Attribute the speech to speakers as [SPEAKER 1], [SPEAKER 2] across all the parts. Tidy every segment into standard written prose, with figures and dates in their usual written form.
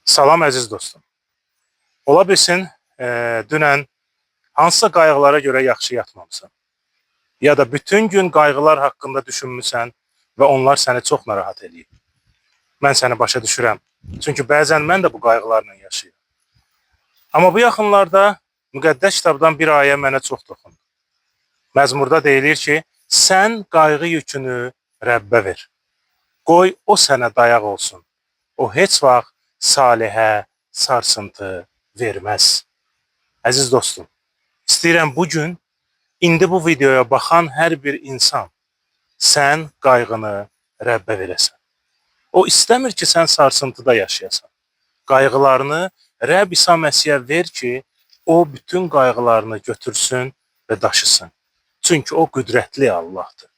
[SPEAKER 1] Salam əziz dostum. Ola bilsin, dünən hansısa qayğılara görə yaxşı yatmamısan. Ya da bütün gün qayğılar haqqında düşünmüsən və onlar səni çox narahat eləyib. Mən səni başa düşürəm. Çünki bəzən mən də bu qayğılarla yaşayıram. Amma bu yaxınlarda müqəddəs kitabdan bir ayə mənə çox toxundu. Məzmurda deyilir ki, sən qayğı yükünü Rəbbə ver. Qoy o sənə dayaq olsun. O heç vaxt salihə sarsıntı verməz. Əziz dostum, istəyirəm bu gün indi bu videoya baxan hər bir insan sən qayğını Rəbbə verəsən. O istəmir ki, sən sarsıntıda yaşayasan. Qayğılarını Rəbb İsa Məsihə ver ki, o bütün qayğılarını götürsün və daşısın. Çünki o qüdrətli Allahdır.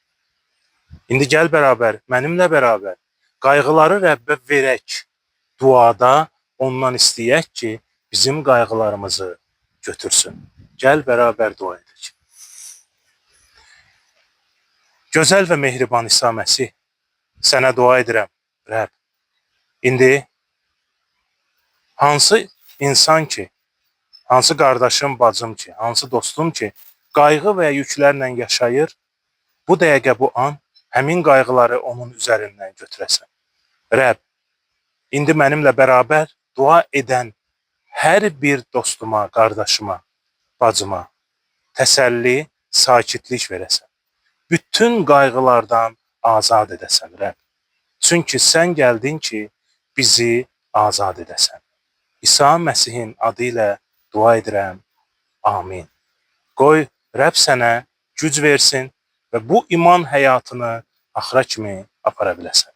[SPEAKER 1] İndi gəl bərabər, mənimlə bərabər qayğıları Rəbbə verək. Duada ondan istəyək ki, bizim qayğılarımızı götürsün. Gəl bərabər dua edək. Gözəl və mehriban İsa Məsih, sənə dua edirəm, Rəbb. İndi hansı insan ki, hansı qardaşım, bacım ki, hansı dostum ki, qayğı və yüklərlə yaşayır, bu dəqiqə, bu an həmin qayğıları onun üzərindən götürəsən. Rəbb, indi mənimlə bərabər dua edən hər bir dostuma, qardaşıma, bacıma təsəlli, sakitlik verəsən. Bütün qayğılardan azad edəsən, Rəbb. Çünki sən gəldin ki, bizi azad edəsən. İsa Məsihin adı ilə dua edirəm. Amin. Qoy Rəbb sənə güc versin və bu iman həyatını axıra kimi apara biləsən.